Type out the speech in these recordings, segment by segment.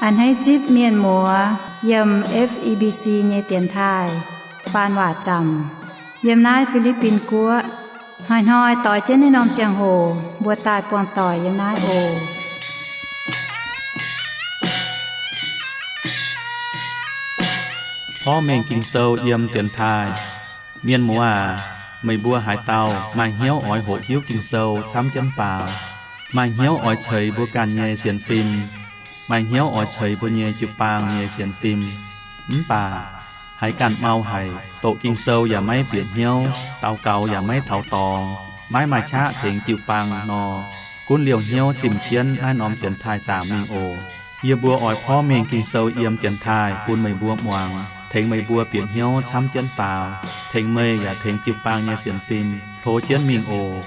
A'hneiv zipv mienh muoz yiem F E B C nyei dienx taaih faan waac zaamc yiem naaiv Fi^li^bin Guoqv. Hnoi-hnoi doix jienv naaiv norm ziangh hoc mbuo daaih buangh doic yiem naaiv oc. Porv mengh Ging-Sou yiem dienx taaih. Mienh muoz aac, meih mbuo haaix dauh maaih hnyouv oix hoqc hiuv Ging-Sou camv jienv faaux, maaih hnyouv oix ceix mbuo ganh nyei sienx fim, maaih hnyouv oix ceix mbuo nyei jiu-baang nyei sienx fim, mv baac haiz ganh mau haic, doqc Ging-Sou yaac maiv bieqc hnyouv, daux gaux yaac maiv taux dorngx, maiv maaih qaqv tengx jiu-baang nor, gunv liouh hnyouv zimh jienv naaiv norm dienx taaih zaamc mingh oc. Yie mbuo oix porv mengh Ging-Sou yiem dienx taaih bun meih mbuo muangx, tengx meih mbuo bieqc hnyouv camv jienv faaux, tengx meih yaac tengx jiu-baang nyei sienx fim hlo jienv mingh oc.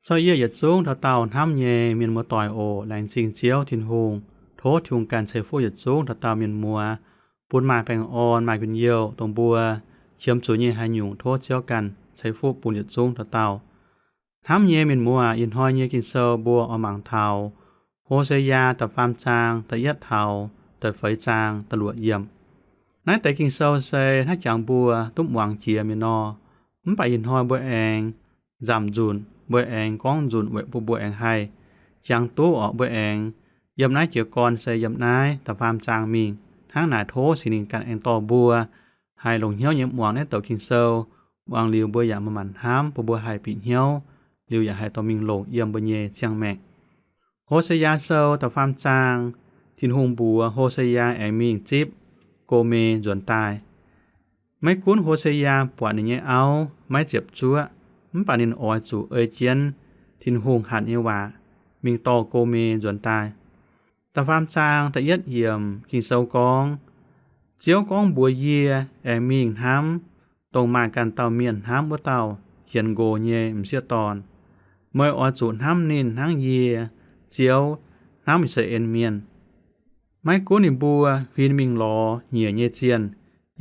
Caux yie yietc zungv dauh dauh hnamv nyei mienh muoz-doic oc. Laengz zingh Ziouv Tin-Hungh. Tov Tin-Hungh ganh ceix fuqv yietc zungv dauh dauh mienh muoz, bun maaih baengh orn, maaih njien-youh, dongh mbuo qiemx zuqc nyei haaix nyungc tov Ziouv ganh ceix fuqv bun yietc zungv dauh dauh. Hnamv nyei mienh muoz aac, ih hnoi nyei Ging-Sou mbuo oix mangc taux Ho^se^yaa da'faam zaang da'yietv taux da'feix zaang da'luoqc yiemc. Naaiv deix Ging-Sou se hnangv jangx mbuo duqv muangx jiex mingh nor, mv baac ih hnoi mbuo aengx nzamc nzunc, mbuo aengx gorngv nzunc weic bun mbuo aengx haih jangx duqv orqc. Mbuo aengx yiem naaiv jiez gorn se yiem naaiv da'faam zaang mingh. Hnangv naaic tov Singx Lingh ganh aengx dorh mbuo haih longc hnyouv nyei muangx naaiv douc Ging-Sou. Muangx liuz mbuo yaac manc-manc hnamv, bun mbuo haih bieqc hnyouv, liuz yaac haih dorh mingh longc yiem mbuo nyei ziangh maengc. Ho^se^yaa Sou da'faam zaang, Tin-Hungh mbuox Ho^se^yaa aengx mingh zipv Go^me nzuonx daaih. Maiv gunv Ho^se^yaa buatc ninh nyei auv maiv ziepc zuoqv, mv baac ninh oix zuqc ei jienv Tin-Hungh hatc nyei waac mingh dorh Go^me nzuonx daaih. Da'faam zaang da'yietv yiemc Ging-Sou gorngv, Ziouv gorngv mbuox yie, aengx mingh hnamv dongh maaih ganh dauh mienh hnamv wuov dauh hienx nqox nyei m'sieqv dorn. Meih oix zuqc hnamv ninh hnangv yie, Ziouv, hnamv I^saa^laa^en Mienh. Maiv gunv ninh mbuo huin mingh lorz nyiec nyei zienh,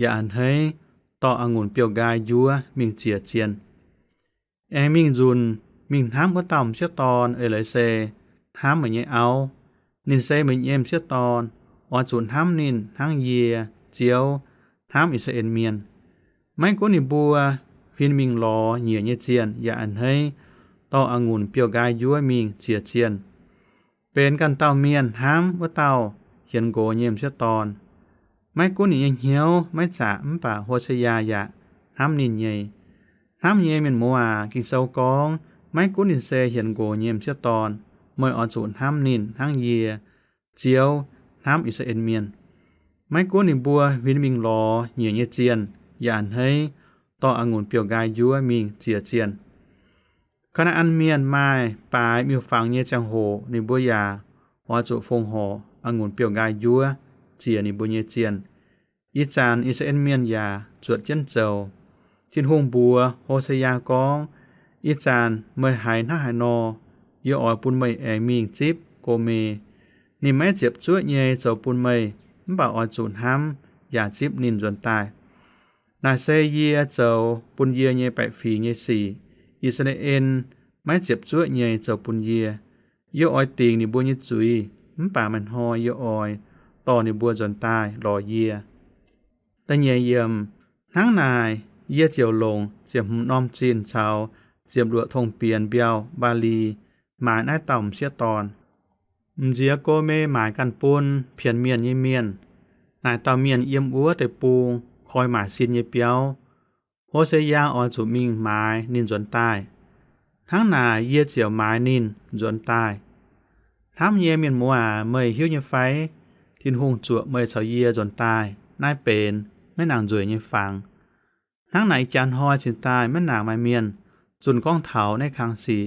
yaac a'hneiv dorh a'ngunc biouv-nqaai njuov mingh ziec zienh. Aengx mingh nzunc mingh hnamv wuov dauh m'sieqv dorn eix leiz se hnamv meih nyei auv. Ninh se meih nyei m'sieqv dorn. Oix zuqc hnamv ninh hnangv yie, Ziouv, hnamv I^saa^laa^en Mienh. Maiv gunv ninh mbuo huin mingh lorz nyiec nyei zienh yaac a'hneiv dorh a'ngunc biouv-nqaai njuov mingh ziec zienh. Benx ganh dauh mienh hnamv wuov dauh hienx nqox nyei m'sieqv dorn. Maiv gunv ninh nyei hnyouv maiv zaqc, mv baac Hosea yaac hnamv ninh nyei. Hnamv nyei mienh muoz aac, Ging-Sou gorngv, maiv gunv ninh se hienx nqox nyei m'sieqv dorn, meih oix zuqc hnamv ninh hnangv yie, Ziouv, hnamv I^saa^laa^en Mienh. Maiv gunv ninh mbuo huin mingh lorz nyiec nyei zienh yaac a'hneiv dorh a'ngunc biouv-nqaai njuov mingh ziec zienh. Kaa^naa^an Mienh maaih baaix miuc-fangx nyei ziangh hoc ninh mbuo yaac oix zuqc fongc horc a'ngunc biouv-nqaai njuov ziec ninh mbuo nyei zienh. Ih zanc I^saa^laa^en Mienh yaac zuotc jienv zoux. Tin-Hungh mbuox Hosea gorngv, ih zanc meih haiz hnangv haaix nor, yie oix bun meih aengx mingh zipv Go^me. Ninh maiv ziepc zuoqv nyei zoux bun meih, mv baac oix zuqc hnamv yaac zipv ninh nzuonx daaih. Naaic se yie zoux bun yie nyei baeqc fingx nyei sic. I^saa^laa^en maiv ziepc zuoqv nyei zoux bun yie. Yie oix dingc ninh mbuo nyei zuiz, mv baac maaih hnoi yie oix dorh ninh mbuo nzuonx daaih lorz yie. Da'nyeic yiemc, hnangv naaic yie ziouc longc ziepc hmz norm zinh caux ziepc luoqc tong bienx mbiauh mbaa-li maaiz naaiv dauh m'sieqv dorn. M'nziex Go^me maaiz ganh bun pienx mienh nyei mienh. Naaic dauh mienh yiem wuov deic-bung koi maaic sin nyei biauv. Hosea oix zuqc mingh maaiz ninh nzuonx daaih. Hnangv naaic yie ziouc maaiz ninh nzuonx daaih. Hnamv nyei mienh muoz aac, meih hiuv nyei fai? Tin-Hungh zuoqc meih caux yie nzuonx daaih naaiv benx maiv nangc nzueic nyei fangx. Hnangv naaic ih jaax hnoi cingx daaih maiv nangc maaih mienh zunh gorngv taux naaiv kang sic.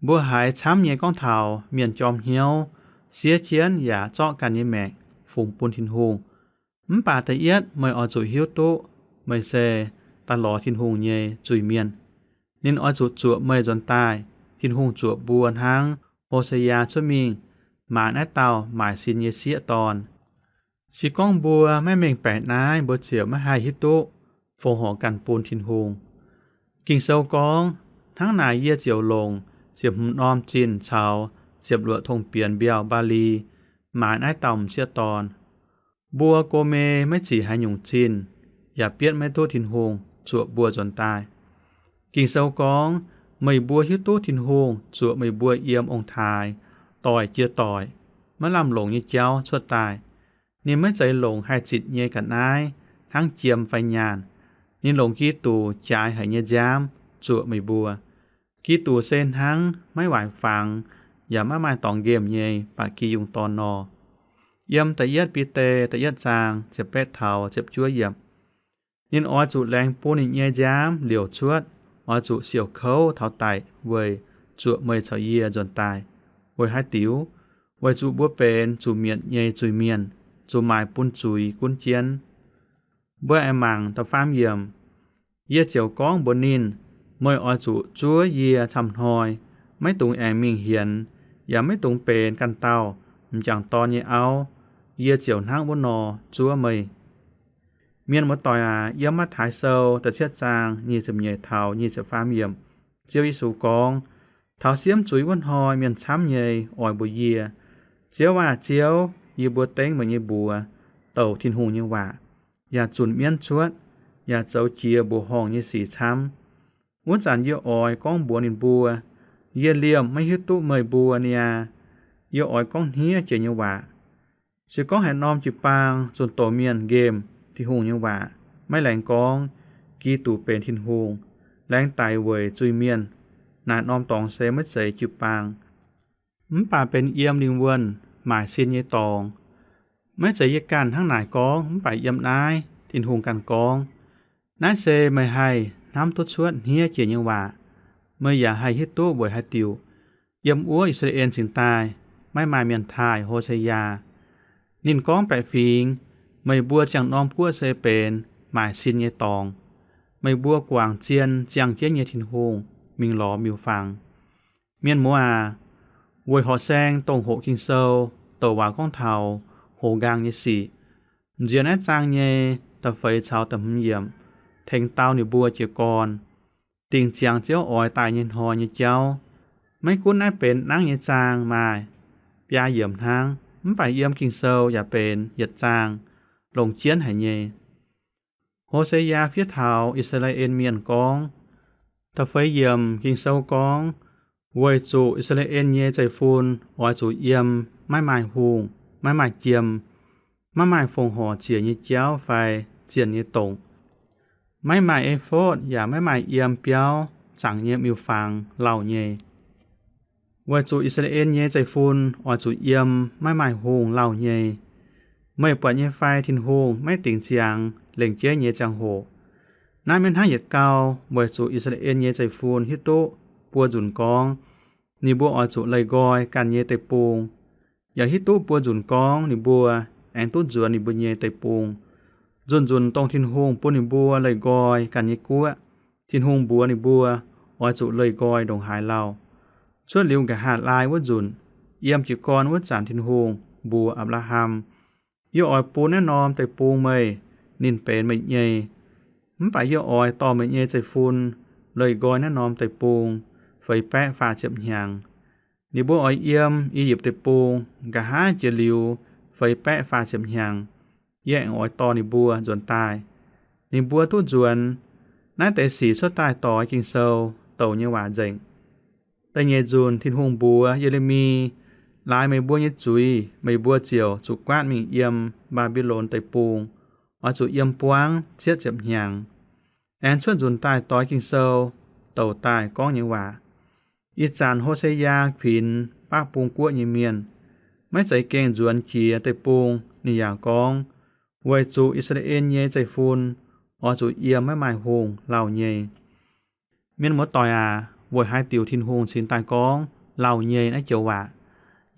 Mbuo haiz camv nyei gorngv taux mienh jorm hnyouv, siev jienv yaac zorqv ganh nyei maengc fungx bun Tin-Hungh. Mv baac da'yietv meih oix zuqc hiuv duqv meih se daaih lorz Tin-Hungh nyei zuiz-mienh. Ninh oix zuqc zuoqc meih nzuonx daaih. Tin-Hungh zuoqc mbuo hnangv Hosea cuotv mingh maaiz naaiv dauh maaic sin nyei sieqv dorn. Se gorngv mbuo maiv mengh baeqc naaiv, mbuo ziouc maiv haih hiuv duqv fongc horc ganh bun Tin-Hungh. Ging-Sou gorngv, hnangv naaic yie ziouc longc ziepc hmz norm zinh caux ziepc luoqc tong bienx mbiauh Mbaa^li maaiz naaiv dauh m'sieqv dorn. Mbuo go mei maiv zic haaix nyungc zinh, yaac bietv maiv duqv Tin-Hungh zuoqc mbuo nzuonx daaih. Ging-Sou gorngv, meih mbuo hiuv duqv Tin-Hungh zuoqc meih mbuo yiem ong-taaix doic jiex doic, maiv lamh longc nyei jauv cuotv daaih. Ninh maiv zeiz longc haih zitc nyei ga'naaiv hnangv jiem fai nyaanh. Ninh longc Giduc jaaix haic nyei nziaamv zuoqc meih mbuo. Giduc se hnangv maiv waaic fangx yaac maiv maaih dorngx nqemh nyei ba'gi yungh dorn nor. Yiem da'yietv Bide da'yietv zaang ziepc betv taux ziepc juov yiemc. Ninh oix zuqc laengz bun ninh nyei nziaamv liouc cuotv, oix zuqc siouc kouv taux daic weic zuoqc meih caux yie nzuonx daaih. Weic haaix diuc? Weic zuqc mbuo benx zuqc mietc nyei zuiz-mienh, zuqc maaic bun zuiz gunv jienv. Mbuo aengx mangc da'faam yiemc. Yie ziouc gorngv mbuox ninh, meih oix zuqc zuov yie camv hnoi, maiv dungx aengx mingh hienx, yaac maiv dungx benx ganh dauh m'jangc dorn nyei auv. Yie ziouc hnangv wuov nor zuov meih. Mienh muoz-doic aac, yiem Matv^taai Sou da'cietv zaang nyic ziepc nyeic taux nyic ziepc faam yiemc, Ziouv Yesu gorngv, taux siemv zuiz wuov hnoi mienh camv nyei oix mbuox yie, Ziouv aah! Ziouv! Yie mbuo dengv meih nyei mbuox douc Tin-Hungh nyei waac, yaac zunc mienv cuotv, yaac zoux jiex mbuoqc horngh nyei sic camv. Wuov zanc yie oix gorngv mbuox ninh mbuo, yie liemh maiv hiuv duqv meih mbuo niaa. Yie oix gorngv hniev jiex nyei waac. Se gorngv haaix norm jiu-baang zunh doz mienh nqemh Tin-Hungh nyei waac, maiv laengz gorngv Giduc benx Tin-Hungh, laengz daic weic zuiz-mienh, naaic norm dorngx se maiv zeiz jiu-baang, mv baac benx yiem lingh wuonh maaic sin nyei dorngx. Maiv zeiz yie ganh hnangv naaic gorngv, mv baac yiem naaiv Tin-Hungh ganh gorngv. Naaiv se meih haih hnamv duqv cuotv hniev jiex nyei waac. Meih yaac haih hiuv duqv weic haaix diuc yiem wuov I^saa^laa^en cingx daaih maiv maaih mienh taaih Ho^se^yaa. Ninh gorngv baeqc fingx, meih mbuo ziangh norm guoqv se benx maaic sin nyei dorngx. Meih mbuo guangc zien ziangh jienv nyei Tin-Hungh mingh lorz miuc-fangx. Mienh muoz aac, weic horqc saeng dongh hoqc Ging-Sou douc waac gorngv taux hoz nqaang nyei sic, nziex naaiv zaang nyei da'feix caux da'hmz yiemc tengx dau ninh mbuo jiez gorn dingc ziangx Ziouv oix daaih nyei hnoi nyei jauv. Maiv gunv naaiv benx nangv nyei zaang maaih biaa yiemc hnangv, mv baac yiem Ging-Sou yaac benx yietc zaang, longc jienv haic nyei. Ho^se^yaa fiev taux I^saa^laa^en Mienh gorngv. Da'feix yiemc Ging-Sou gorngv, weic zuqc I^saa^laa^en nyei zeiv-fun oix zuqc yiem maiv maaih hungh, maiv maaih jiem, maiv maaih fongc horc ziec nyei jauv fai zienh nyei dongc, maiv maaih efotv yaac maiv maaih yiem biauv zaangc nyei miuc-fangx lauh nyei. Weic zuqc I^saa^laa^en nyei zeiv-fun oix zuqc yiem maiv maaih hungh lauh nyei, meih buatc nyei fai Tin-Hungh maiv dingc ziangx lengc jeiv nyei ziangh hoc? Naaiv maiv hnangv yietc gau, weic zuqc I^saa^laa^en nyei zeiv-fun hiuv duqv buo nzunc gorngv ninh mbuo oix zuqc leih nqoi ganh nyei deic-bung, yaac hiuv duqv buo nzunc gorngv ninh mbuo aengx duqv nzuonx ninh mbuo nyei deic-bung. Nzunc-nzunc dongh Tin-Hungh bun ninh mbuo leih nqoi ganh nyei guoqv, Tin-Hungh mbuox ninh mbuo oix zuqc leih nqoi ndongc haaix lauh. Cuotv liuz nqa'haav laai wuov nzunc, yiem jiez gorn wuov zanc Tin-Hungh mbuox Apc^laa^ham, yie oix bun naaiv norm deic-bung meih, ninh benx meih nyei. Mv baac yie oix dorh meih nyei zeiv-fun leih nqoi naaiv norm deic-bung feix baeqv faah ziepc hnyangx. Ninh mbuo oix yiem I^yipv Deic-Bung nqa'haav jiex liuz feix baeqv faah ziepc hnyangx. Yie aengx oix dorh ninh mbuo nzuonx daaih. Ninh mbuo duqv nzuonx. Naaiv deix sic cuotv daaih doix Ging-Sou douc nyei waac nzengc. Da'nyeic nzunc Tin-Hungh mbuox Ye^le^mi, laaix meih mbuo nyei zuiz meih mbuo ziouc zuqc guaatv mingh yiem Mbaa^mbi^lon Deic-Bung, oix zuqc yiem buangv cietv ziepc hnyangx. Aengx cuotv nzunc daaih doix Ging-Sou douc daaih gorngv nyei waac. Ih zanc Ho^se^yaa kuinx baqv bung guoqv nyei mienh, maiv zeiz gengh nzuonx jiex deic-bung. Ninh yaac gorngv, weic zuqc I^saa^laa^en nyei zeiv-fun oix zuqc yiem maiv maaih hungh lauh nyei. Mienh muoz-doic aac, weic haaix diuc Tin-Hungh cingx daaih gorngv lauh nyei naaiv joux waac,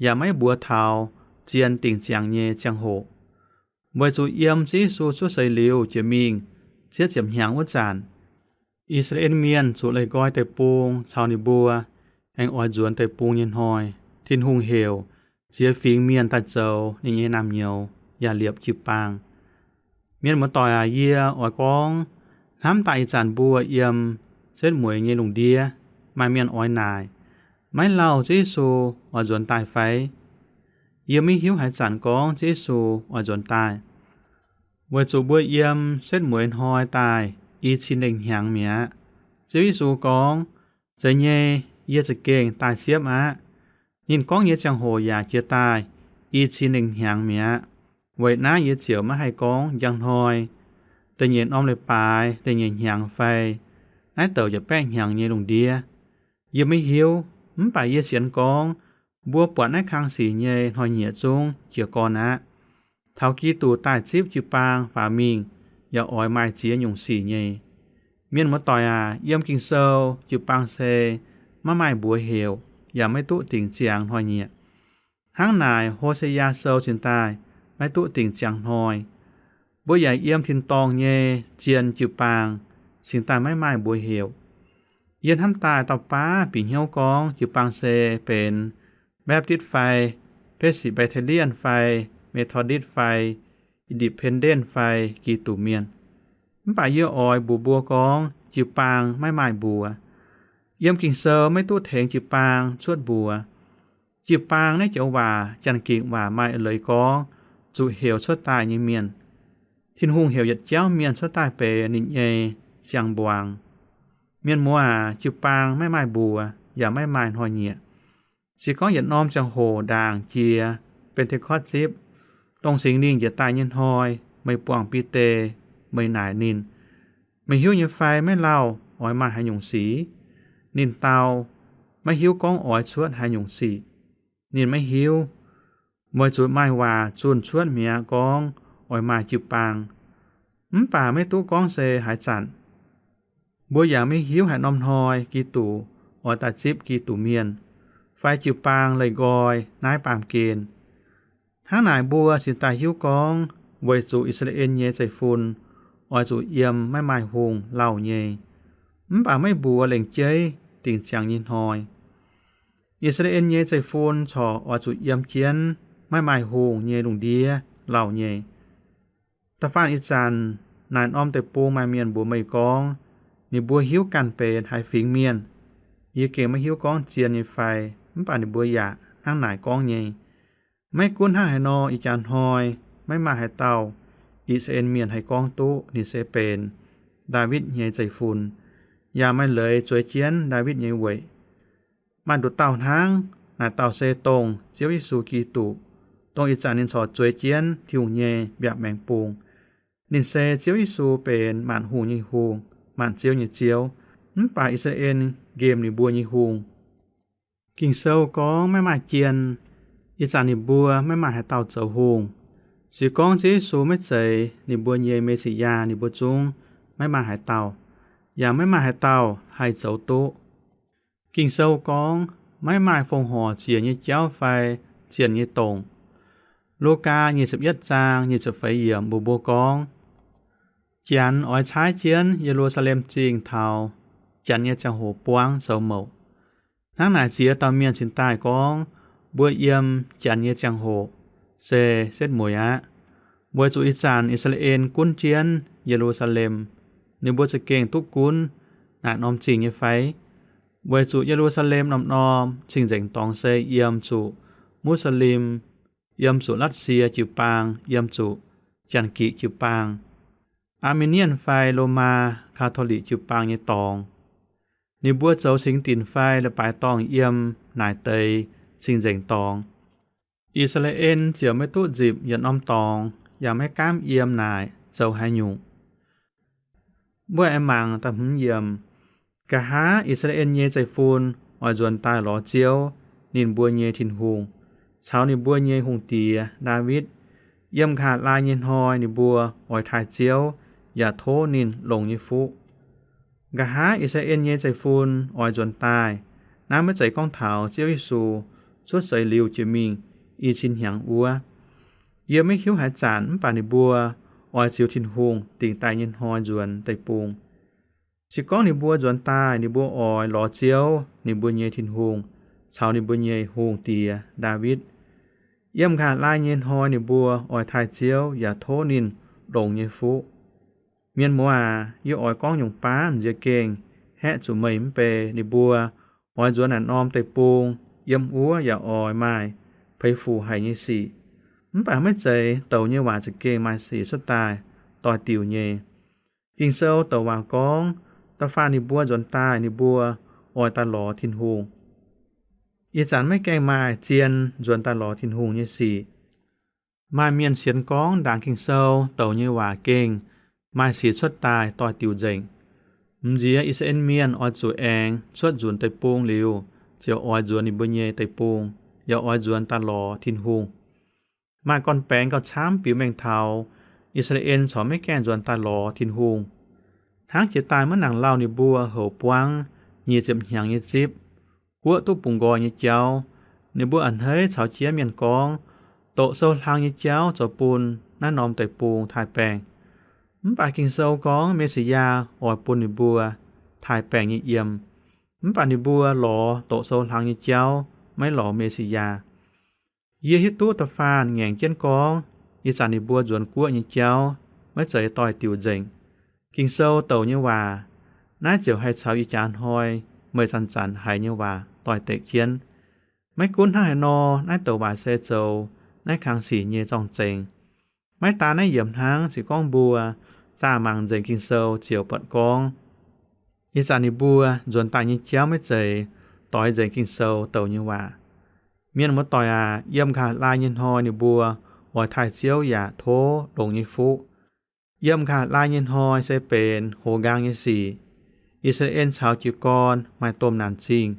yaac maiv mbuox taux zien dingc ziangx nyei ziangh hoc? Weic zuqc yiem Ziouv Yesu cuotv seix liuz jiex mingh cietv ziepc hnyangx wuov zanc, I^saa^laa^en Mienh zuqc leih nqoi deic-bung caux ninh mbuo aengx oix nzuonx deic-bung nyei hnoi, Tin-Hungh heuc ziex fingx mienh daaih zoux ninh nyei naamh nyouz yaac liepc jiu-baang. Mienh muoz-doic aac, yie oix gorngv Hnamv daaih ih zanc mbuo yiem setv mueiz nyei lungh ndiev, maaih mienh oix naaic, maiv lauh Ziouv Yesu oix nzuonx daaih fai? Yie maiv hiuv haaix zanc gorngv Ziouv Yesu oix nzuonx daaih, weic zuqc mbuo yiem setv mueiz hnoi daaih i cin lengh hnyangx mi'aqv. Ziouv Yesu gorngv, Zeiz nyei, yie za'gengh daaih siepv aqv. Ninh gorngv nyei ziangh hoc yaac jiez daaih i cin lengh hnyangx mi'aqv. Weic naaiv yie ziouc maiv haih gorngv njang hnoi, da'nyeic norm leiz-baaix, da'nyeic hnyangx fai naaiv douc yietc baeqv hnyangx nyei lungh ndiev. Yie maiv hiuv, mv baac yie sienx gorngv mbuo buatc naaiv kang sic nyei hnoi-nyieqc zungv jiez gorn aqv. Taux Giduc daaih zipv jiu-baang faaux mingh, yaac oix maaih ziex nyungc sic nyei. Mienh muoz-doic aac, yiem Ging-Sou jiu-baang se maiv maaih mbuox heuc, yaac maiv duqv dingc ziangx hnoi-nyieqc. Hnangv naaic, Ho^se^yaa Sou cingx daaih maiv duqv dingc ziangx hnoi. Mbuo yaac yiem tin-dorngh nyei zien jiu-baang cingx daaih maiv maaih mbuox heuc. Yie hnamv daaih dauh baav bieqc hnyouv gorngv jiu-baang se benx Baptist fai Presbyterian fai Methodist fai Independent fai Giduc Mienh. Mv baac yie oix mbuox mbuo gorngv jiu-baang maiv maaih mbuox. Yiem Ging-Sou maiv duqv tengx jiu-baang cuotv mbuox. Jiu-baang naaiv joux waac Janx-Ging waac maaih eix leiz gorngv zuqc heuc cuotv daaih nyei mienh. Tin-Hungh heuc yietc jauv mienh cuotv daaih benx ninh nyei siang-mbuangz. Mienh muoz aac, jiu-baang maiv maaih mbuox yaac maiv maaih hnoi-nyieqc. Se gorngv yietc norm ziangh hoc ndaangc jiex Bentengortv Zipv, dongh Singx Lingh njiec daaih nyei hnoi, meih buangh Bide, meih naaic ninh, Meih hiuv nyei fai maiv lauh oix maaih haaix nyungc sic? Ninh dau, Maiv hiuv gorngv oix cuotv haaix nyungc sic. Ninh maiv hiuv, weic zuqc maaih waac zunh cuotv mi'aqv gorngv oix maaih jiu-baang, mv baac maiv duqv gorngv se haaix zanc. Mbuo yaac maiv hiuv haaix norm hnoi Giduc oix daaih zipv Giduc Mienh, fai jiu-baang leih nqoi naaiv baamh gen. Hnangv naaic mbuo cingx daaih hiuv gorngv weic zuqc I^saa^laa^en nyei zeiv-fun oix zuqc yiem maiv maaih hungh lauh nyei, mv baac maiv mbuox lengc jeiv dingc ziangx nyei hnoi. I^saa^laa^en nyei zeiv-fun corc oix zuqc yiem jienv maiv maaih hungh nyei lungh ndiev lauh nyei. Da'faanh ih zanc naaic norm deic-bung maaih mienh mbuox meih gorngv ninh mbuo hiuv ganh benx haaix fingx mienh. Yie gengh maiv hiuv gorngv zien nyei fai, mv baac ninh mbuo yaac hnangv naaic gorngv nyei. Maiv gunv hnangv haaix nor, ih jaax hnoi maiv maaih haaix dauh I^saa^laa^en Mienh haih gorngv duqv ninh se benx Ndaawitv nyei zeiv-fun, yaac maaih leiz zueiz jienv Ndaawitv nyei weic. Maaih nduqc dauh hnangv. Naaic dauh se dongh Ziouv Yesu Giduc, dongh ih zanc ninh corc zueiz jienv Tin-Hungh nyei mbiaauc maengx bung. Ninh se Ziouv Yesu benx maanc hungh nyei Hungh, maanc ziouv nyei Ziouv, mv baac I^saa^laa^en nqemh ninh mbuo nyei hungh. Ging-Sou gorngv maiv maaih jien. Ih zanc ninh mbuo maiv maaih haaix dauh zoux hungh. Se gorngv Ziouv Yesu maiv zeiz ninh mbuo nyei Me^si^yaa, ninh mbuo zungv maiv maaih haaix dauh, yaac maiv maaih haaix dauh haih zoux duqv. Ging-Sou gorngv maiv maaih fongc horc ziec nyei jauv fai zienh nyei dongc. Lugaa nyic ziepc yietv zaang nyic ziepc feix yiemc mbuox mbuo gorngv, Janx oix caaiv jienv Ye^lu^saa^lem Zingh taux Janx nyei ziangh hoc buangv zoux mouc. Hnangv naaic ziex dauh mienh cingx daaih gorngv mbuo yiem Janx nyei ziangh hoc se setv mueiz aqv. Weic zuqc ih zanc I^saa^laa^en gunv jienv Ye^lu^saa^lem, ninh mbuo za'gengh duqv gunv naaic norm zingh nyei fai? Weic zuqc Ye^lu^saa^lem norm-norm cing-nzengc dorngx se yiem zuqc Muslim, yiem zuqc Latv^sie jiu-baang, yiem zuqc Janx-Giqc jiu-baang, Aa^me^nie fai Lomaa Kaatolitc jiu-baang nyei dorngx. Ninh mbuo zoux singx dinc fai leiz-baaix dorngh yiem naaic deix cing-nzengc dorngx. I^saa^laa^en ziouc maiv duqv nzipc yietc norm dorngx, yaac maiv gaamv yiem naaic zoux haaix nyungc. Mbuo aengx mangc da'hmz yiemc. Nqa'haav I^saa^laa^en nyei zeiv-fun oix nzuonx daaih lorz Ziouv, ninh mbuo nyei Tin-Hungh, caux ninh mbuo nyei hungh diex, Ndaawitv. Yiem nqa'haav laai nyei hnoi ninh mbuo oix taaih Ziouv yaac tov ninh longx nyei fuqv. Nqa'haav I^saa^laa^en nyei zeiv-fun oix nzuonx daaih. Naaiv maiv zeiz gorngv taux Ziouv Yesu cuotv seix liuz jiex mingh i cin hnyangx wuov. Yie maiv hiuv haaix zanc, mv baac ninh mbuo oix ziux Tin-Hungh dingc daaih nyei hnoi nzuonx deic-bung. Se gorngv ninh mbuo nzuonx daaih, ninh mbuo oix lorz Ziouv, ninh mbuo nyei Tin-Hungh, caux ninh mbuo nyei hungh diex, Ndaawitv. Yiem nqa'haav laai nyei hnoi ninh mbuo oix taaih Ziouv yaac tov ninh longx nyei fuqv. Mienh muoz aac, yie oix gorngv nyungc baav m'nziex gengh haeqv zuqc meih mv bei. Ninh mbuo oix nzuonx naaic norm deic-bung, yiem wuov yaac oix maaih peix fuc haic nyei sic. Mv baac maiv zeiz douc nyei waac za'gengh maaih sic cuotv daaih doix-diuc nyei. Ging-Sou douc waac gorngv, da'faanh ninh mbuo nzuonx daaih, ninh mbuo oix daaih lorz Tin-Hungh. Ih zanc maiv gaengh maaih zien nzuonx daaih lorz Tin-Hungh nyei sic. Maaih mienh sienx gorngv ndaangc Ging-Sou douc nyei waac gengh maaih sic cuotv daaih doix-diuc nzengc. M'nziex I^saa^laa^en Mienh oix zuqc aengx cuotv nzunc deic-bung liuz, ziouc oix nzuonx ninh mbuo nyei deic-bung, yaac oix nzuonx daaih lorz Tin-Hungh. Maaih gorn-baengx gauh camv biux mengh taux I^saa^laa^en corc maiv gaengh nzuonx daaih lorz Tin-Hungh. Hnangv jiex daaih maiv nangc lauh ninh mbuo houc buangv nyic ziepc hnyangx nyei zipv, guoqv duqv bungx nqoi nyei jauv. Ninh mbuo a'hneiv caux jienv mienh gorngv, doqc sou hlang nyei jauv zoux bun naaiv norm deic-bung taaih-baengh. Mv baac Ging-Sou gorngv Me^si^yaa oix bun ninh mbuo taaih-baengh nyei yiem. Mv baac ninh mbuo lorz doqc sou hlang nyei jauv, maiv lorz Me^si^yaa. Yie hiuv duqv da'faanh ngaengc jienv gorngv, ih zanc ninh mbuo nzuonx guoqv nyei jauv maiv zeiz doix-diuc nzengc. Ging-Sou douc nyei waac naaiv ziouc haih caux ih jaax hnoi meih zanc-zanc haiz nyei waac doix-dekc jienv. Maiv gunv hnangv haaix nor, naaiv douc waac se zoux naaiv kang sic nyei zorng-zengx. Maiv daan naaiv yiemc hnangv, se gorngv mbuo zaah mangc nzengc Ging-Sou ziouc buatc gorngv, ih zanc ninh mbuo nzuonx daaih nyei jauv maiv zeiz doix nzengc Ging-Sou douc nyei waac. Mienh muoz-doic aac, yiem nqa'haav laai nyei hnoi ninh mbuo oix taaih Ziouv yaac tov longx nyei fuqv. Yiem nqa'haav laai nyei hnoi se benx hoz nqaang nyei sic. I^saa^laa^en caux jiez gorn maaih domh naanc zingh.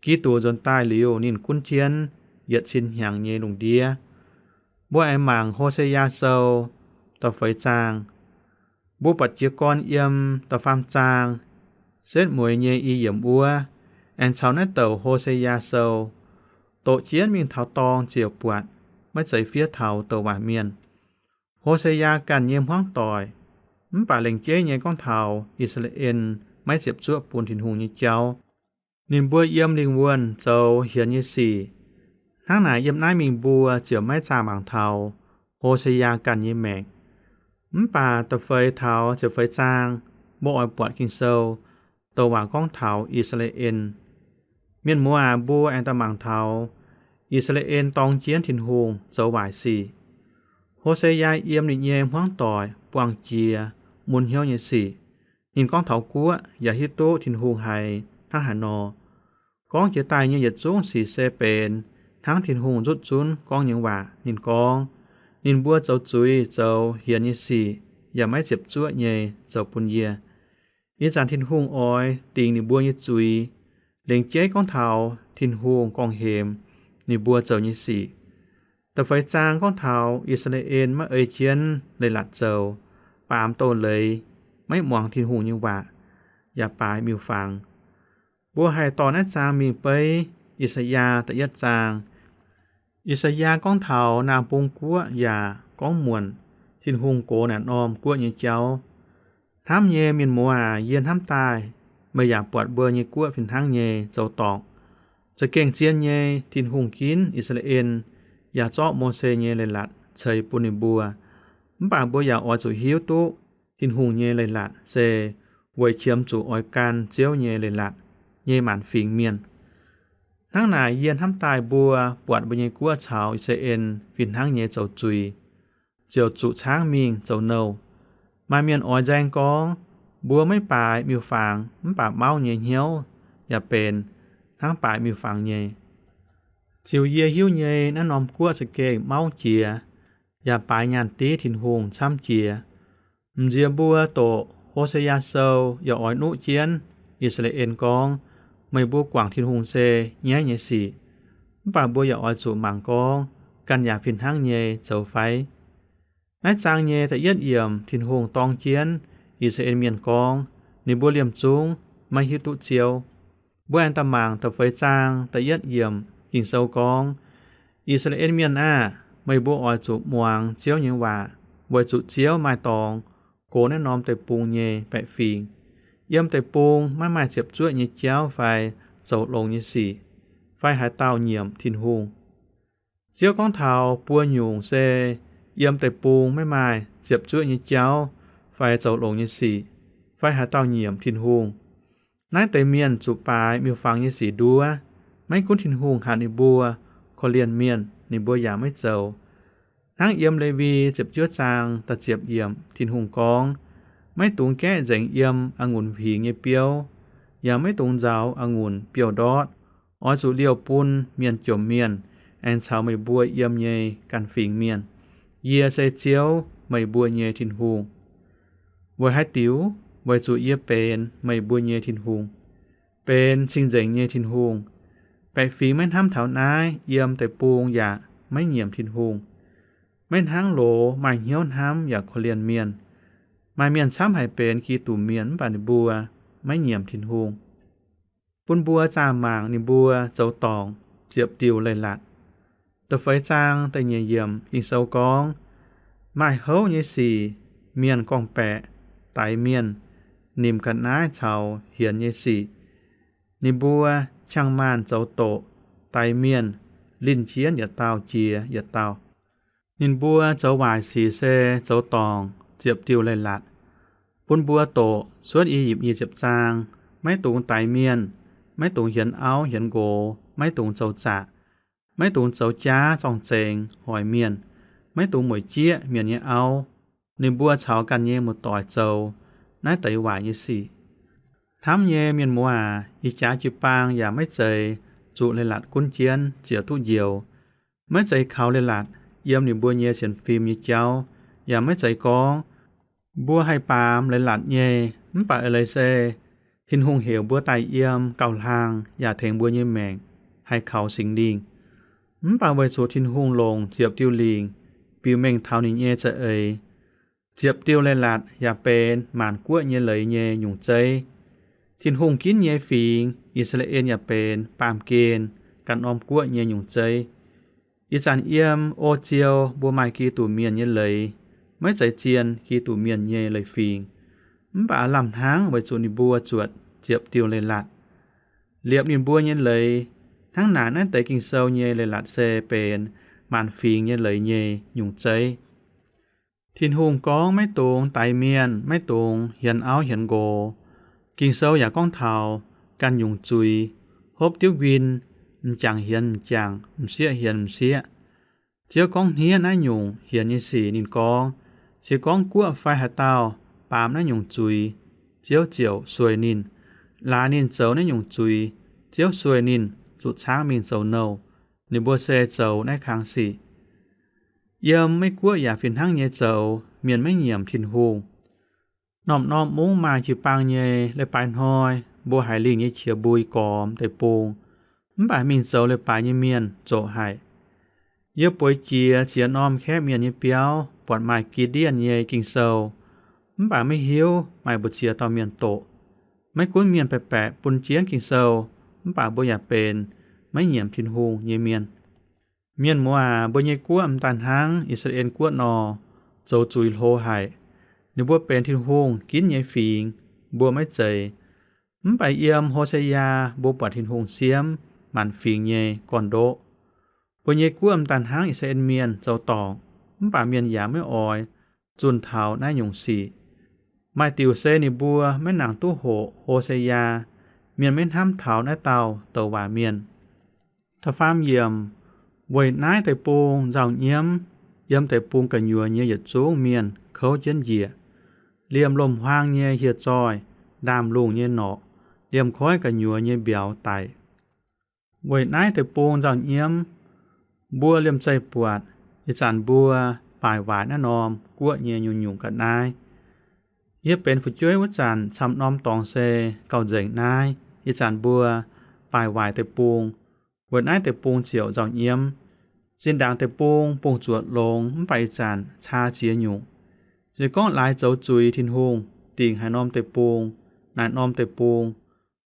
Giduc nzuonx daaih liuz, ninh gunv jienv yietc cin hnyangx nyei lungh ndiev. Mbuo aengx mangc Ho^se^yaa Sou da'feix zaang. Mbuo buatc jiez gorn yiem da'faam zaang setv mueiz nyei i yiemc wuov, aengx caux naaiv douc Ho^se^yaa Sou doqc jienv mingh taux dorngx ziouc buatc maiv zeiz fiev taux douc waac mienh. Ho^se^yaa ganh nyei hmuangv doic, mv baac lengc jeiv nyei gorngv taux I^saa^laa^en maiv ziepc zuoqv bun Tin-Hungh nyei jauv. Ninh mbuo yiem lingh wuonh zoux hienx nyei sic. Hnangv naaic, yiem naaiv mingh mbuo ziouc maiv zaah mangc taux Ho^se^yaa ganh nyei maengc. Mv baac da'feix taux ziepc feix zaang, mbuo oix buatc Ging-Sou douc waac gorngv taux I^saa^laa^en. Mienh muoz aac, mbuo aengx daaih mangc taux I^saa^laa^en dorng jienv Tin-Hungh zoux waaic sic. Ho^se^yaa yiem ninh nyei hmuangv doic buangh jiex mun hnyouv nyei sic. Ninh gorngv taux guoqv yaac hiuv duqv Tin-Hungh haiz hnangv haaix nor. Gorngv jiex daaih nyei yietc zungv sic se benx hnangv Tin-Hungh nzutv zunv gorngv nyei waac. Ninh gorngv, ninh mbuo zoux zuiz zoux hienx nyei sic yaac maiv ziepc zuoqv nyei zoux bun yie. Ih zanc Tin-Hungh oix dingc ninh mbuo nyei zuiz. Lengc jeiv gorngv taux Tin-Hungh gorngv-hemx ninh mbuo zoux nyei sic. Da'feix zaang gorngv taux I^saa^laa^en maiv ei jienv leiz-latc zoux, baamz douz-leiz, maiv muangx Tin-Hungh nyei waac, yaac baaix miuc-fangx. Mbuo haih dorh naaiv zaang mingh beiv I^saa^yaa da'yietv zaang. I^saa^yaa gorngv taux naamh bung guoqv yaac gorngv muonc Tin-Hungh gox naaic norm guoqv nyei jauv. Hnamv nyei mienh muoz aac, yie hnamv daaih meih yaac buatc mbuo nyei guoqv fih hnangv nyei zoux dorngc. Za'gengh zien nyei, Tin-Hungh ginv I^saa^laa^en yaac zorqv Mose nyei leiz-latc ceix bun ninh mbuo. Mv baac mbuo yaac oix zuqc hiuv duqv Tin-Hungh nyei leiz-latc se weic qiemx zuqc oix gan Ziouv nyei leiz-latc nyei maanc fingx mienh. Hnangv naaic, yie hnamv daaih mbuo buatc mbuo nyei guoqv caux I^saa^laa^en fih hnangv nyei zoux zuiz, ziouc zuqc caangv mingh zoux nouh. Maaih mienh oix nzaeng gorngv, mbuo maiv baaix miuc-fangx, mv baac mauv nyei hnyouv yaac benx hnangv baaix miuc-fangx nyei. Ziux yie hiuv nyei, naaiv norm guoqv za'gengh mauv jiex, yaac baaix nyaanh div Tin-Hungh camv jiex. M'nziex mbuo doqc Ho^se^yaa Sou yaac oix nuqv jienv I^saa^laa^en gorngv, meih mbuo guangc Tin-Hungh se nyaiv nyei sic. Mv baac mbuo yaac oix zuqc mangc gorngv ganh yaac fih hnangv nyei zoux fai. Naaiv zaang nyei da'yietv yiemc, Tin-Hungh dorng jienv I^saa^laa^en Mienh gorngv, ninh mbuo liemh zungv maiv hiuv duqv Ziouv. Mbuo aengx daaih mangc da'feix zaang da'yietv yiemc, Ging-Sou gorngv, I^saa^laa^en Mienh aah! Meih mbuo oix zuqc muangx Ziouv nyei waac, weic zuqc Ziouv maaih dorngx gox naaiv norm deic-bung nyei baeqc fingx. Yiem deic-bung maiv maaih ziepc zuoqv nyei jauv fai zoux longx nyei sic, fai haaix dauh nyiemc Tin-Hungh. Ziouv gorngv taux buo nyungc se yiem deic-bung maiv maaih ziepc zuoqv nyei jauv fai zoux longx nyei sic, fai haaix dauh nyiemc Tin-Hungh. Naaiv deix mienh zuqc baaix miuc-fangx nyei sic nduov. Maiv gunv Tin-Hungh hatc ninh mbuo, korv-lienh mienh, ninh mbuo yaac maiv zoux. Hnangv yiem Lewi ziepc juov zaang da'ziepc yiemc, Tin-Hungh gorngv, maiv dungx gaeqv nzengc yiem a'ngunc huingx nyei biouv, yaac maiv dungx nzaaux a'ngunc biouv-ndortv. Oix zuqc liouh bun mienh jomc mienh aengx caux meih mbuo yiem nyei ganh fingx mienh. Yie se Ziouv, meih mbuo nyei Tin-Hungh. Weic haaix diuc? Weic zuqc yie benx meih mbuo nyei Tin-Hungh, benx cing-nzengc nyei Tin-Hungh. Baeqc fingx maiv hnamv taux naaiv, yiem deic-bung yaac maiv nyiemc Tin-Hungh. Maiv hnangv loz maaih hnyouv hnamv yaac korv-lienh mienh. Maaih mienh camv haic benx Giduc Mienh mv baac ninh mbuo maiv nyiemc Tin-Hungh. Bun mbuo zaah mangc ninh mbuo zoux dorngc ziepc diuh leiz-latc. Da'feix zaang da'nyeic yiemc Ging-Sou gorngv, maaih houv nyei sic, mienh gorngv-baeqc, daix mienh, nimc ga'naaiv caux hienx nyei sic. Ninh mbuo qangx maanh zoux doqc, daix mienh, linh jienv yietc dauh jiex yietc dauh. Ninh mbuo zoux waaic sic se zoux dorngc ziepc diuh leiz-latc. Bun mbuo doqc cuotv I^yipv nyic ziepc zaang, maiv dungx daix mienh, maiv dungx hienx auv hienx nqox, maiv dungx zoux zaqc, maiv dungx zoux jaav zorng-zengx hoic mienh, maiv dungx mueic jieqv mienh nyei auv. Ninh mbuo caux ganh nyei muoz-doic zoux naaiv deix waaic nyei sic. Hnamv nyei mienh muoz aac, ih jaax jiu-baang yaac maiv zeiz zuqc leiz-latc gunv jienv ziouc duqv njoux. Maiv zeiz kaux leiz-latc yiem ninh mbuo nyei sienx fim nyei jauv, yaac maiv zeiz gorngv mbuo haih baamz leiz-latc nyei. Mv baac eix leiz se Tin-Hungh heuc mbuo daaih yiem gauh hlang yaac tengx mbuo nyei maengc haih kaux Singx Lingh. Mv baac weic zuqc Tin-Hungh longc ziepc diuh lingc biux mengh taux ninh nyei za'eix, ziepc diuh leiz-latc yaac benx maanc guoqv nyei leiz nyei nyungc zeiv. Tin-Hungh ginv nyei fingx, I^saa^laa^en, yaac benx baamh gen ganh norm guoqv nyei nyungc zeiv. Ih zanc yiem O Ziou mbuo maaih Giduc Mienh nyei leiz, maiv zeiz zien Giduc Mienh nyei leiz-fingx, mv baac lamh hnangv weic zuqc ninh mbuo zuotc ziepc diuh leiz-latc, liepc ninh mbuo nyei leiz. Hnangv naaic naaiv deix Ging-Sou nyei leiz-latc se benx maanc fingx nyei leiz nyei nyungc zeiv. Tin-Hungh gorngv maiv dungx daix mienh, maiv dungx hienx auv hienx nqox. Ging-Sou yaac gorngv taux ganh nyungc zuiz, hopv diuv win, m'jangc hienx m'jangc, m'sieqv hienx m'sieqv. Ziouv gorngv hniev naaiv nyungc hienx nyei sic. Ninh gorngv, se gorngv guoqv fai haaix dauh baamz naaiv nyungc zuiz, Ziouv ziouc sueih ninh. Laaix ninh zoux naaiv nyungc zuiz, Ziouv sueih ninh zuqc caangv mingh zoux nouh. Ninh mbuo se zoux naaiv kang sic. Yiem Meiv Guoqv yaac fih hnangv nyei zoux, mienh maiv nyiemc Tin-Hungh. Norm-norm mungv maaih jiu-baang nyei leiz-baaix hnoi, mbuo haiz lingh nyei qiex mbui gormx deic-bung, mv baac mingh zoux leiz-baaix nyei mienh zoqc haic. Yie bueix jiex ziex norm kaeqv mienh nyei biauv buatc maaih Gi^ndienh nyei Ging-Sou, mv baac maiv hiuv maaih mbu'ziex dauh mienh doqc. Maiv gunv mienh baeqc baeqc bun jienv Ging-Sou, mv baac mbuo yaac benx maiv nyiemc Tin-Hungh nyei mienh. Mienh muoz aac, mbuo nyei guoqv m'daaih hnangv I^saa^laa^en Guoqv nor, zoux zuiz hlo haic. Ninh mbuo benx Tin-Hungh ginv nyei fingx, mbuo maiv zeiz. Mv baac yiem Ho^se^yaa mbuo buatc Tin-Hungh siemv maanc fingx nyei gorn-ndoqv. Mbuo nyei guoqv m'daaih hnangv I^saa^laa^en Mienh zoux dorngc, mv baac mienh yaac maiv oix zunh taux naaiv nyungc sic. Maaih diuc se ninh mbuo maiv nangc duqv hoqc Ho^se^yaa. Mienh maiv hnamv taux naaiv dauh douc waac mienh. Da'faam yiemc, weic naaiv deic-bung nzauh nyiemv, yiem deic-bung gu'nyuoz nyei yietc zungv mienh kouv jienv njiec, liemh lomc-huaang nyei hieh zoih, ndaamv-lungh nyei norqc, liemh koiv gu'nyuoz nyei mbiauz daic. Weic naaiv deic-bung nzauh nyiemv, mbuo liemh zeih buatc, ih zanc mbuo baaic waaic naaiv norm guoqv nyei nyungc-nyungc ga'naaiv. Yie benx fu'jueiv wuov zanc camv-norm dorngx se gauh nzengc naaiv. Ih zanc mbuo baaic waaic deic-bung, weic naaiv deic-bung ziouc nzauh nyiemv. Zinh ndaangc deic-bung bungx-zuoqc longx, mv baac ih zanc caa ziex nyungc. Se gorngv laaix zoux zuiz Tin-Hungh, dingc haaix norm deic-bung, naaic norm deic-bung,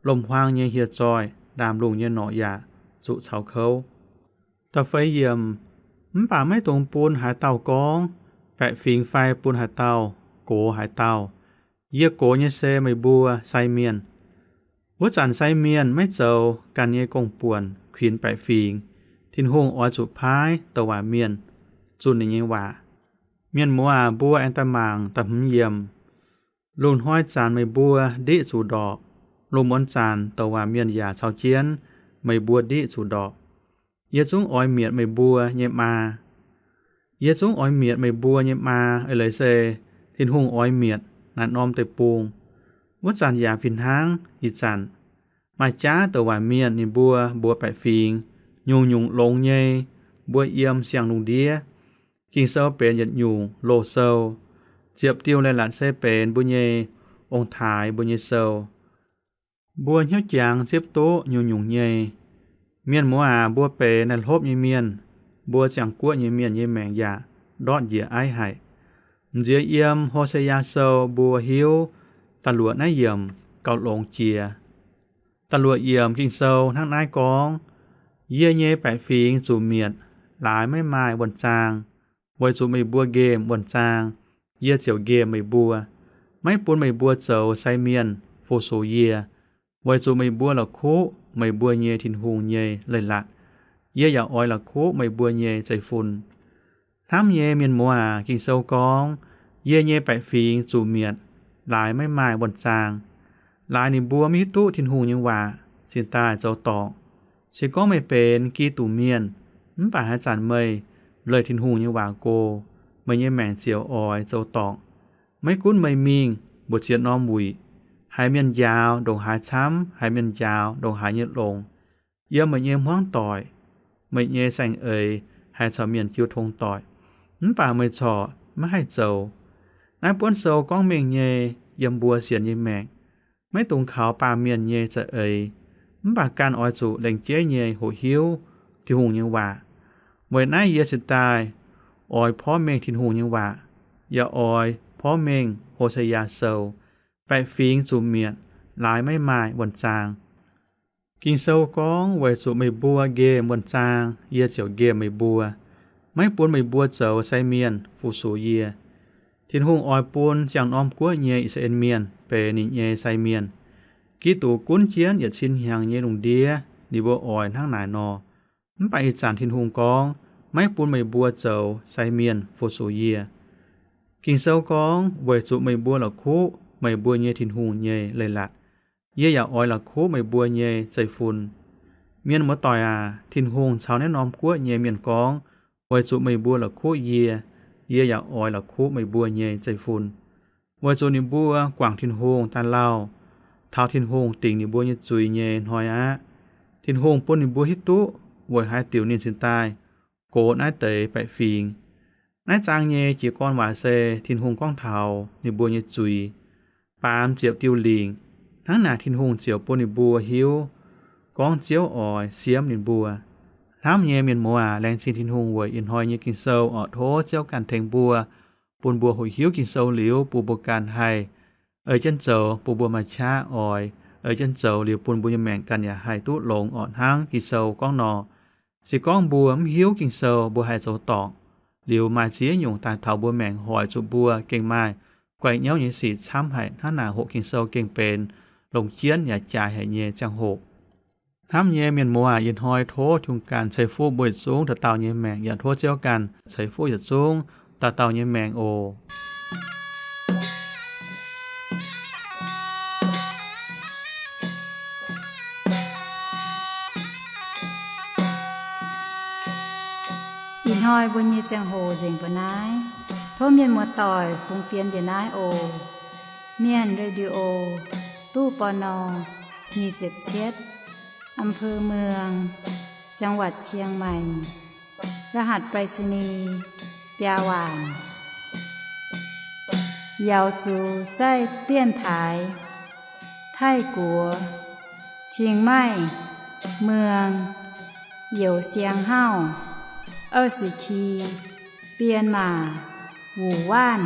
lomc-huaang nyei hieh zoih, ndaamv-lungh nyei norqc yaac zuqc caux kouv. Da'feix yiemc, mv baac maiv dungx bun haaix dauh gorngv, baeqc fingx fai bun haaix dauh gox haaix dauh. Yie gox nyei se meih mbuo sai mienh. Wuov zanc sai mienh maiv zoux ganh nyei gong-buonc kuinx baeqc fingx, Tin-Hungh oix zuqc paaiv douc waac mienh zunh ninh nyei waac. Mienh muoz aac, mbuo aengx daaih mangc da'hmz yiemc. Lungh hnoi zanc meih mbuo ndiqv zuqc ndorpc. Lungh muonz zanc douc waac mienh yaac caux jienv meih mbuo ndiqv zuqc ndorpc. Yie zungv oix mietc meih mbuo nyei maa. Yie zungv oix mietc meih mbuo nyei maa. Eix leiz se Tin-Hungh oix mietc naaiv norm deic-bung. Wuov zanc yaac fih hnangv ih zanc. Maaih jaav douc waac mienh ninh mbuo mbuox baeqc fingx nyungc-nyungc longx nyei, mbuo yiem siang-lungh ndiev. Ging-Sou benx yietc nyungc loz-sou. Ziepc diuh leiz-latc se benx mbuo nyei ong-taaix, mbuo nyei sou. Mbuo hnyouv jangx zipv duqv nyungc-nyungc nyei. Mienh muoz aac, mbuo benx naaiv hlopv nyei mienh. Mbuo ziangh guoqv nyei mienh nyei maengc yaac ndortv njiec aiv haic. M'nziex yiem Ho^se^yaa Sou mbuo hiuv da'luoqc naaiv yiemc gauh longx jiex. Da'luoqc yiemc Ging-Sou hnangv naaiv gorngv, Yie nyei baeqc fingx zuqc mietc, laaix maiv maaih wuonh zaang. Weic zuqc meih mbuo nqemh wuonh zaang, yie ziouc nqemh meih mbuo. Maiv bun meih mbuo zoux sai mienh fu-sux yie. Weic zuqc meih mbuo la'kuqv meih mbuo nyei Tin-Hungh nyei leiz-latc, yie yaac oix la'kuqv meih mbuo nyei zeiv-fun. Hnamv nyei mienh muoz aac, Ging-Sou gorngv, Yie nyei baeqc fingx zuqc mietc, laaix maiv maaih wuonh zaang. Laaix ninh mbuo maiv hiuv duqv Tin-Hungh nyei waac cingx daaih zoux dorngc. Se gorngv meih benx Giduc mienh mv baac haaix zanc meih leih Tin-Hungh nyei waac go, meih nyei maengc ziouc oix zoux dorngc. Maiv gunv meih mingh mbu'ziex norm wuic, haiz mienh njaaux ndongc haaix camv, haiz mienh njaaux ndongc haaix nyei longx. Yiem meih nyei hmuangv doic, meih nyei saeng-eix haih caux mienh jiu tong doic, mv baac meih corc maiv haih zoux. Naaiv buonv sou gorngv mengh nyei yiem mbuo sienx nyei maengc. Maiv dungx kaux baamh mienh nyei za'eix, mv baac ganh oix zuqc lengc jeiv nyei hoqc hiuv Tin-Hungh nyei waac. Weic naaiv yie cingx daaih oix porv mengh Tin-Hungh nyei waac, yaac oix porv mengh Ho^se^yaa Sou, Baeqc fingx zuqc mietc, laaix maiv maaih wuonh zaang. Ging-Sou gorngv, Weic zuqc meih mbuo nqemh wuonh zaang, yie ziouc nqemh meih mbuo, maiv bun meih mbuo zoux sai mienh fu-sux yie. Tin-Hungh oix bun ziangh norm guoqv nyei I^saa^laa^en Mienh benx ninh nyei sai mienh. Giduc gunv jienv yietc cin hnyangx nyei lungh ndiev ninh mbuo oix hnangv naaic nor. Mv baac ih zanc Tin-Hungh gorngv, Maiv bun meih mbuo zoux sai mienh fu-sux yie. Ging-Sou gorngv, Weic zuqc meih mbuo la'kuqv meih mbuo nyei Tin-Hungh nyei leiz-latc, yie yaac oix la'kuqv meih mbuo nyei zeiv-fun. Mienh muoz-doic aac, Tin-Hungh caux naaiv norm guoqv nyei mienh gorngv, Weic zuqc meih mbuo la'kuqv yie, yie yaac oix la'kuqv meih mbuo nyei zeiv-fun. Weic zuqc ninh mbuo guangc Tin-Hungh daaih lauh taux Tin-Hungh dingc ninh mbuo nyei zuiz nyei hnoi aqv. Tin-Hungh bun ninh mbuo hiuv duqv weic haaix diuc ninh cingx daaih gox naaiv deix baeqc fingx. Naaiv zaang nyei jiez gorn waac se Tin-Hungh gorngv taux ninh mbuo nyei zuiz, baamz ziepc diuh lingc. Hnangv naaic Tin-Hungh ziouc bun ninh mbuo hiuv gorngv Ziouv oix siemv ninh mbuo. Hnamv nyei mienh muoz aac, laengz zingh Tin-Hungh weic ih hnoi nyei Ging-Sou oc. Tov Ziouv ganh tengx mbuo, bun mbuo hoqc hiuv Ging-Sou liuz bun mbuo ganh haih ei jienv zoux, bun mbuo maaih qaqv oix ei jienv zoux liuz bun mbuo nyei maengc ganh yaac haih duqv longx oc. Hnangv Ging-Sou gorngv nor, se gorngv mbuo mv hiuv Ging-Sou, mbuo haih zoux dorngc. Liuz maaih ziex nyungc daaih taux mbuo maengc, hoic zuqc mbuo gengh maaih guaih nyauv nyei sic camv haic. Hnangv naaic hoqc Ging-Sou gengh benx longc jienv yaac jaaix haic nyei ziangh hoc. Hnamv nyei mienh muoz aac, ih hnoi tov Tin-Hungh ganh ceix fuqv mbuo yietc zungv dauh dauh nyei maengc, yaac tov Ziouv ganh ceix fuqv yietc zungv dauh dauh nyei maengc oc. Ih hnoi mbuo nyei ziangh hoc nzengc mbuo naaiv. Tov mienh muoz-doic fungx fienx njiec naaiv oc. Mienh Radio, ตู้ ปณ. nyic ziepc cietv, อำเภอเมือง จังหวัดเชียงใหม่ รหัสไปรษณีย์ biaa waanc. 瑶族在电台 Taiv-Guoqv, Chiang Mai, เมือง Youz Siang Hauv, 二十七, Bienh Maac, Wuonh Waanc.